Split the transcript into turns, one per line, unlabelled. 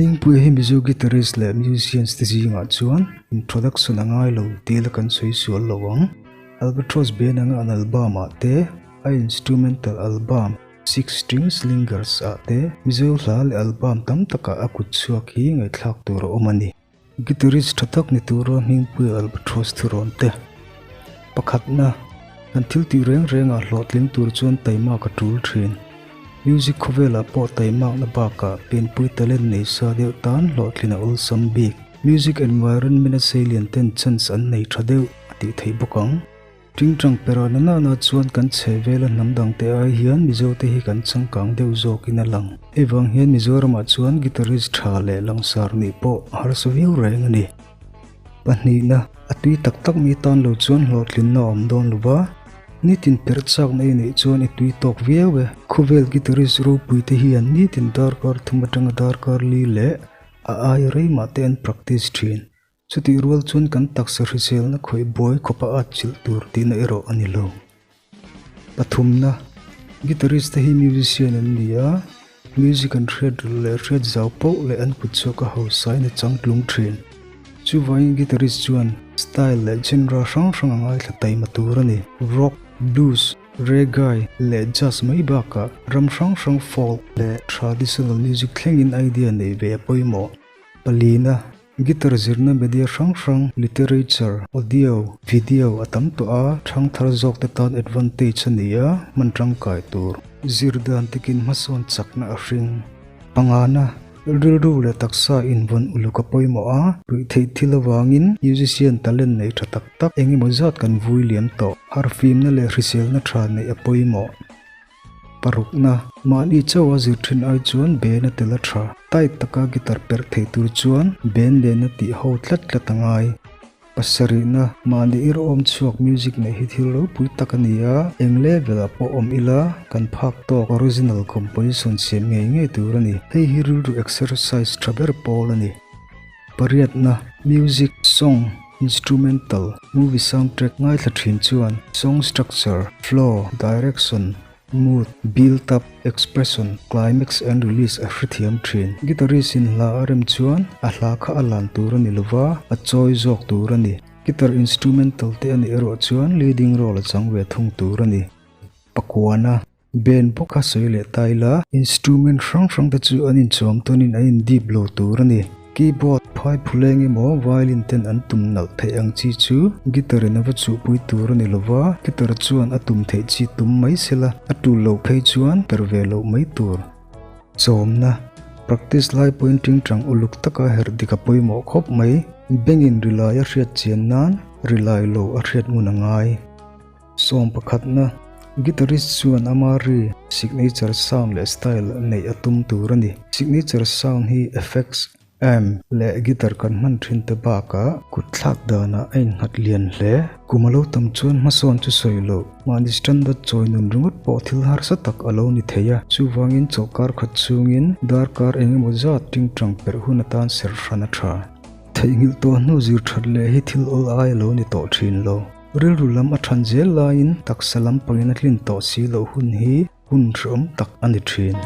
Hmingpuia hi Mizo guitarist leh musicians te zingah chuan introduction a ngai lo tih la kan sawi sual lo ang. Albatross band anga an album ah te, a instrumental album Six String Slingers ah te Mizo hla leh album tam takah a kut chhuak hi ngaihthlak tur a awm a ni. Guitarist tha tak ni tura Hmingpuia Albatross thurawn te. Pakhatna, kan thil tih reng rengah hlawhtling tur chuan taimak a tul thin. Music khawvelah pawh taimakna bakah pianpui talent nei sa deuh tan hlawhtlin a awlsam bik. Music environment a seilian ten chance an nei tha deuh a tih theih bawk ang. Tingtang pera na nana chuan kan chhe vela hnam dangte ai hian Mizote hi kan changkang deuh zawkin a lang. Hei vang hian Mizoramah chuan guitarist tha leh langsar nih pawh a harsa viau reng a ni. Pahnihna, a tui tak tak mi tan lo chuan hlawhtlinna a awm dawn lo va, nitin perh chakna i neih chuan i tui tawk viau e. Khawvel guitarist ropui te hian nitin darkar thum atanga darkar li leh a aia rei mah te an practice thin. Chutih rual chuan kan taksa hriselna khawih buai khawpa at chilh tur tihna erawh a ni lo. Pathumna, Guitarist te hi musician an ni a, music an hriat rulh leh hriat zau poh leh an kut chhuak a hausain a changtlung thin. Chuvangin guitarist chuan style leh genre hrang hrang a ngaithla taima tur a ni. Rock, blues, reggae leh jazz mai bakah ram hrang hrang folk leh traditional music thlengin idea neih ve a pawimawh. Palina, Guitar zirna media hrang hrang, literature, audio, video a tam tawh a, thangthar zawk te tan advantage a ni a, hman tangkai tur. Zir dan tikin hmasawn chakna a hring. Pangana, rilru leh taksa invawn uluk a pawimawh a, ruihtheih thil avangin musician talent nei tha tak tak engemaw zat kan vui liam tawh. Harfimna leh hriselna tha neih a pawimawh. Parukna, mahni chauha zir thin ai chuan band a tel a tha. Tight taka guitar perh thei tur chuan band lehna tih ho tlat tlat a ngai. Pasarihna, mahni irhawm chhuak music neih hi thil ropui tak a ni a, eng level ah pawh awm ila kan phak tawk original composition siam ngei ngei tur a ni. Hei hi rilru exercise tha ber pawl a ni. Pariatna, music, song, instrumental, movie soundtrack ngaithla thin chuan song structure, flow, direction, mood, build up, expression, climax and release a hrethiam thin. Guitarist in hla a rem chuan a hla kha a lan tur a ni lova, a chawi zawk tur a ni. Guitar instrumental te a nih erawh chuan leading role a chang ve thung tur a ni. Pakuana. Band bawk a sawi leh ta ila, instrument hrang hrang te chu an inchawm tawnin an indip lo tur a ni. Keyboard, phai phuleng emaw violin ten an tum nalh theih ang chi chu guitar in a va chuhpui tur a ni lova, guitar chuan a tum theih chi tum mai sela, a tul loh phei chuan per ve loh mai tur. Chawmna, Practice lai pawhin tingtang uluk taka herh dik a pawimawh khawp mai. Bengin rilai a hriat chian nan rilai lo a hriat ngun a ngai. Sawm pakhatna, Guitarist chuan ama ri, signature sound leh style neih a tum tur a ni. Signature sound hi effects, amp leh guitar kan hman thin te bakah kut thlak danah a innghat lian hle. Kum a lo tam chuan hmasawn chu sawi loh, mahni standard chawi nun ringawt pawh thil harsa tak a lo ni thei a. Chuvangin chawlhkar khat chhungin darkar engemaw zat tingtang perh hun atan ser hran a tha. Theihnghilh tawh hnu zir that leh hi thil awl ai a lo ni tawh thin lo. Rilru lam a than zel laiin taksa lam pangin a tlin tawh si loh hun hi hun hreawm tak a ni thin.